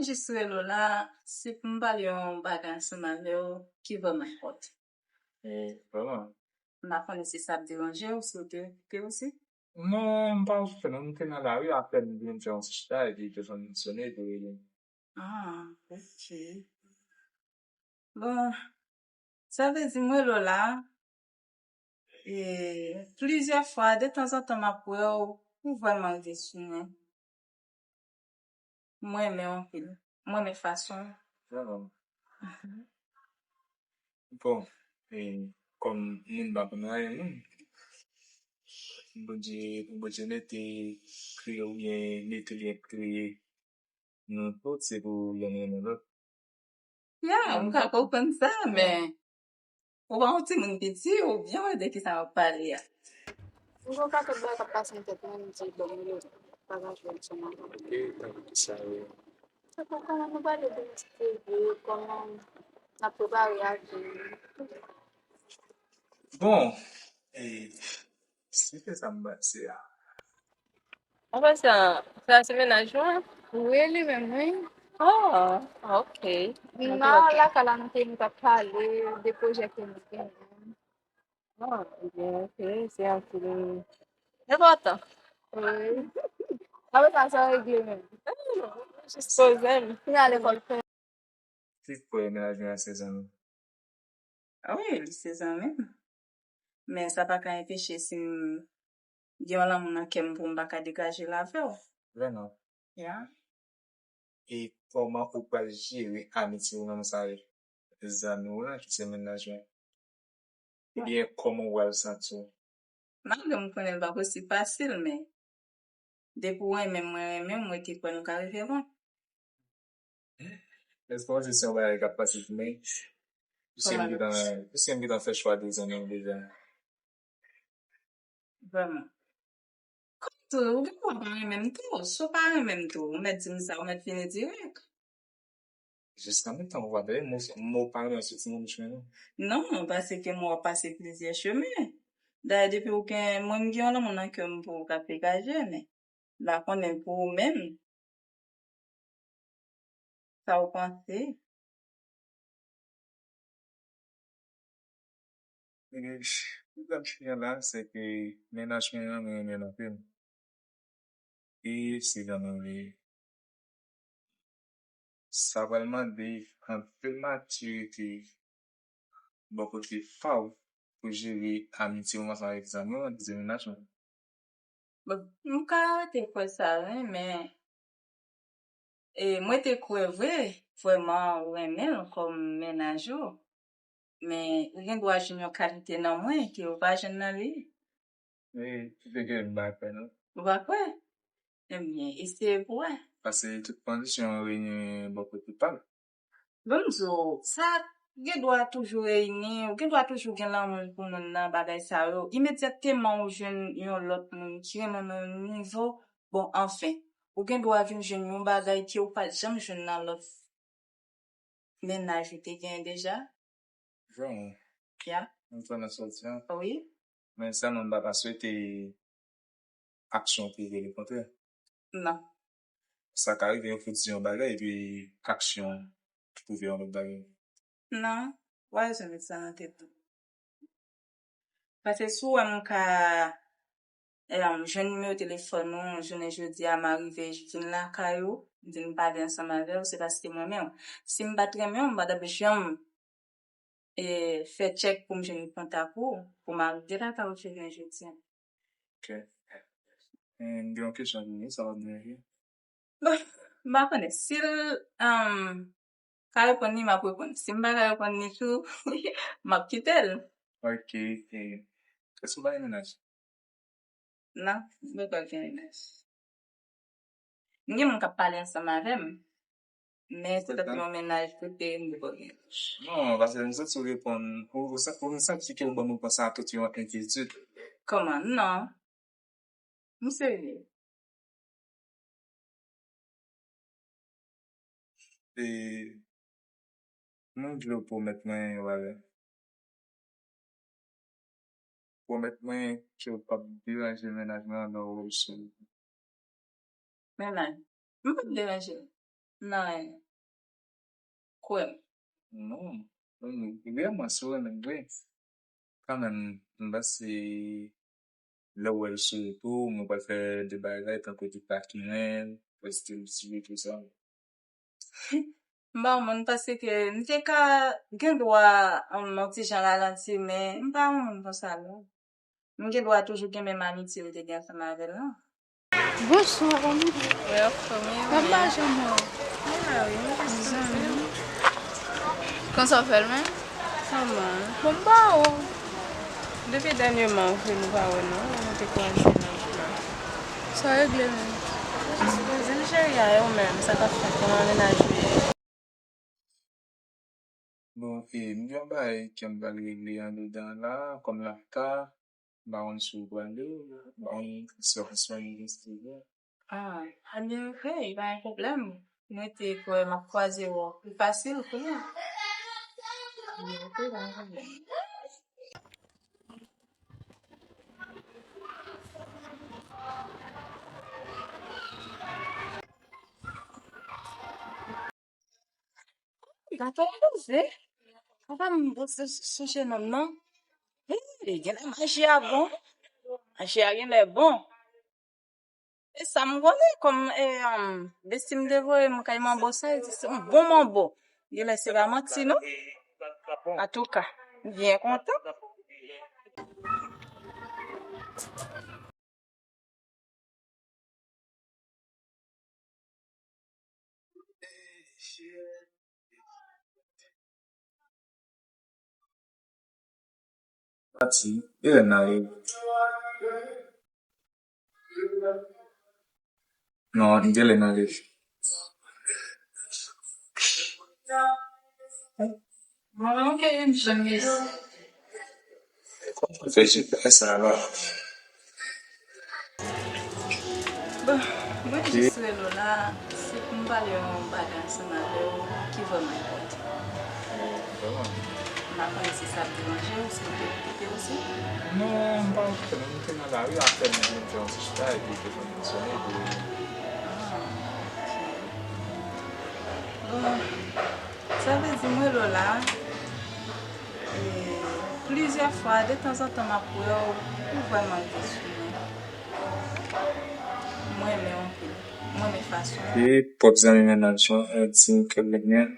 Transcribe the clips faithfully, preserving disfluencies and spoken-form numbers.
jis rele w la, se pou m pale yon bagay ansanm avè w ki vrèman enpòtan. E, vrèman. M pa konnen si sa ap deranje w, si w te okipe osi. Non, m pa okipe non, m te nan lari apèn m vin fè yon ti chita epi telefòn m sone epi rele m. Ah, ok. Bon, sa vle di m rele w la, e plizyè fwa, detanzantan m ap wè w, ou vrèman rive sou mwen. M renmen w anpil. M renmen fason w. Vrèman. Bon, e kòm moun pa konn anyen non, Bondye, Bondye mete kreye oubyen mete li kreye nou tout, se pou yonn renmen lòt. Ya, m ka konprann sa, men ou pa yon timoun piti, ou byen wè de kisa m ap pale a. M gen yon pakèt bagay k ap pase nan tèt mwen, m di bon, m rele w, pa ka jwenn sou mwen. Ok, tankou ki sa yo. Se pou kòman nou pale de ti bebe, kòman n ap prepare avi. Bon, e, se te sa m panse a. Anfen, sa, sa se mennaj ou an? Wi, li menm, wi. Oh, ok. Non, lakay la, nou te, nou t ap pale de pwojè ke nou genyen. Ah, ebyen, ok, se yon ti enpòtan. Wi. Apre sa, sa regle menm. Jis poze m. Kounye a lekòl fini. Ki kwè mennaj mwen a se zanmi m? Wi, li se zanmi m. Men sa pa ka enpeche si m gen yon lanmou nan kè m pou m pa ka degaje l avè w. Vrèman. Ya. E kòman ou pral jere amitye ou menm sa avèk zanmi ou lan ki se mennaj mwen? Ebyen, kòman ou pral santi w? Malgre m konnen l pa posib fasil, men depi w renmen m, mwen renmen w, mwen te kwè nou ka rive lwen. Èske w panse se yon bagay k ap pase pou mwen? Piske m gentan, piske m gentan fè chwa de zanmi m deja. Vrèman. Kòm tou, ou gen dwa pa renmen m tou. Si w pa renmen m tou, ou mèt di m sa, ou mèt fini dirèk. Jiska menm tan ou pa tande mo, mo pa renmen sou timoun chwen non. Non, paske mwen ap pase plizyè chemen. Dayè, depi ou gen, mwen m gen yon lanmou nan kè m pou ou k ap degaje, men m pa konnen pou ou menm. Sa ou panse? Pwoblèm ki gen la, se ke mennaj mwen an, mwen renmen l anpil. E se zanmi m li ye. Sa pral mande anpil matirite bò kote pa w pou jere amitye w ansanm avèk zanmi w an, ki se mennaj mwen. Bon, m ka rete kwè sa, wi, men e, mwen te kwè vre, vrèman ou renmen l kòm mennaj ou. Men ou gen dwa jwenn yon kalite nan mwen ke ou pa jwenn nan li. Wi, se ke m pa kwè non. Ou pa kwè? Ebyen, eseye pou wè. Paske tout kondisyon reyini bò kote pa l. Ban m di w, sa gen dwa toujou reyini, ou gen dwa toujou gen lanmou pou moun nan, bagay sa yo. Imedyatman ou jwenn yon lòt moun ki renmen w nan yon nivo, bon, anfen, ou gen dwa vin jwenn yon bagay ke ou pa t janm jwenn nan lòt mennaj ou te genyen deja. Jan, Ya. M konnen sa w di an. Wi. Men sèlman m pa ka swete aksyon pwouve lekontrè. Non. Sa ka rive yon fout di yon bagay epi aksyon pwouve yon lòt bagay. Non, w pa bezwen met sa nan tèt ou. Paske si w wè m ka em, jwenn nimewo telefòn ou, jounen jodi a, m arive vin lakay ou, m vin pale ansanm avè w, se paske m renmen w. Si m pa t renmen w, m pa t ap janm e, fè tchèk pou m jwenn kontak ou, pou m al de lakay ou jounen jodi a. Ok. M gen yon kesyon pou ou, sa w ap manje? Bon, m pa konnen. Si l em, ka reponn li, m ap reponn. Si m pa ka reponn li tou, m ap kite l. Ok. E, èske w pa gen mennaj? Non, m poko gen mennaj. M gen moun k ap pale ansanm avè m, men se t ap yon mennaj kote m poko gen. Non, paske m santi w reponn, ou, ou sa- ou santi ke w ban m panse a tout yon enkyetid. Kòman? Non. M serye. E mwen vle w pwomèt mwen yon bagay. Pwomèt mwen ke w p ap deranje mennaj mwen an nan wòl sou. Mennaj? M p ap deranje l. nan anyen. Kwè m. Non, non, vrèman, si w renmen m vre. Kanmenm, m panse lè w wè l souri pou ou, nou pral fè de bagay tankou di takinnen, fè stil sou tout sa. M pa konprann, paske m te ka gen dwa, um, yon ti jan ralanti, men m pa yon moun konsa non. M gen dwa toujou gen menm amitye m te gen ansanm avè l lan. Bonswa, kòman w ye? Wi, anfòm, wi. Kòman w ye? Ah, wi, m jis anfòm. Kòman w fè l menm? Kòman? Bon, m pa wè w. Depi dènyèman, ou fè nou pa wè, non? Lè nou te kwaze nan wout la. Sa w regle menm? Jis poze m, cheri, a, e ou menm? Sa k ap fèt? Kòman mennaj ou ye? Bon, e, m gen yon bagay ke m pral regle andedan la, kòm Lafka, m pa konn si w prale, m pa konn si w ap swen investige. Ah, anyway, pa gen pwoblèm. Mwen te kwè m ap kwaze w pi fasil kounye a. Ok, pa gen pwoblèm. Gato poze. Papa m poze sou jenòm nan. Hey, genlè maji a bon. Maji a genlè bon. E sa m konnen kòm, e, um, besti m te voye m kay manbo sa, e se yon bon manbo. Genlè se pa manti non. Antouka, m byen kontan. Pati, e lè n ale. Non, m gen lè n ale. Mwen menm ke yon jèn mesye. Fè jis fè sa la. Bon, mwen jis rele w la, se pou m pale yon bagay ansanm avè w ki vrèman enpòtan. M pa konnen si sa ap deranje w, si w te okipe osi. Non, m pa okipe non, m te nan lari, afè m vin fè yon ti chita, epi telefòn nan sonnen, epi. Ah, ok. Bon, sa vle di m rele w la, e, plizyè fwa, detanzantan m ap wè w, ou vrèman rete sou mwen. Mwen renmen w anpil. Mwen renmen fason w. E pwòp zanmi mennaj mwen, e, di m ke l renmen.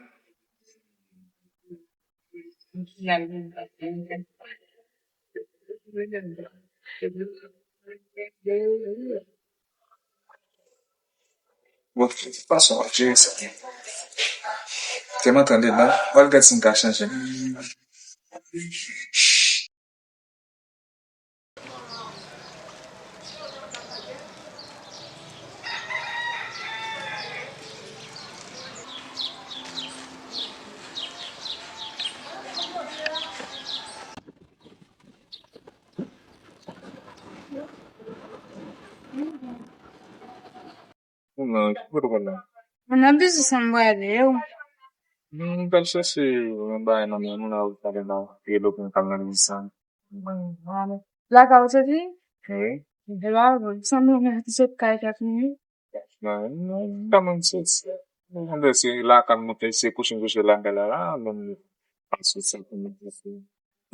Bon, fason w ap jere sa. Tèlman tande la, w al gad si m ka chanje. Mwen nan biznis mwen prale yo. M pral chèche yon bagay nan men moun la, ou pale nan rele pou m kal nan biznis la. Lakay ou soti? Wi. Epi la, ou sanble yon nèg ki sot kay kèk minit. Non, non, m pa menm soti. Mwen se lakay mwen, se kouche m kouche lakay la, la, menm pa soti pou mwen soti.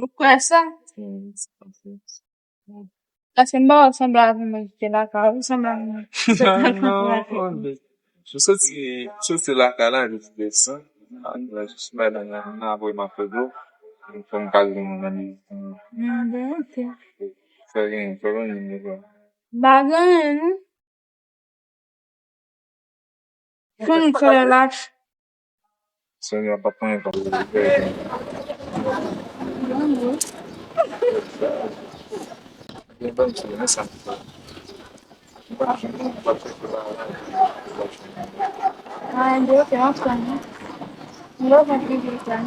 Ou kwè sa? Wi, se konsa. Paske m pa wè w sanble avè mwen ki te lakay ou, ou sanble avè mwen. Non, non, oh, men. M soti, m soti lakay la, jis desann. Apre, jis madanm nan, apre m ap fè dlo. Fò m kal vin nan li. Ah, bon, ok. Fè gen, fè gen yon nèg la. M pa gen anyen, non. Konn fè lach. Senyè, pa pran yon tan. Ah, ok, m ap tann. M bezwen plis de tan.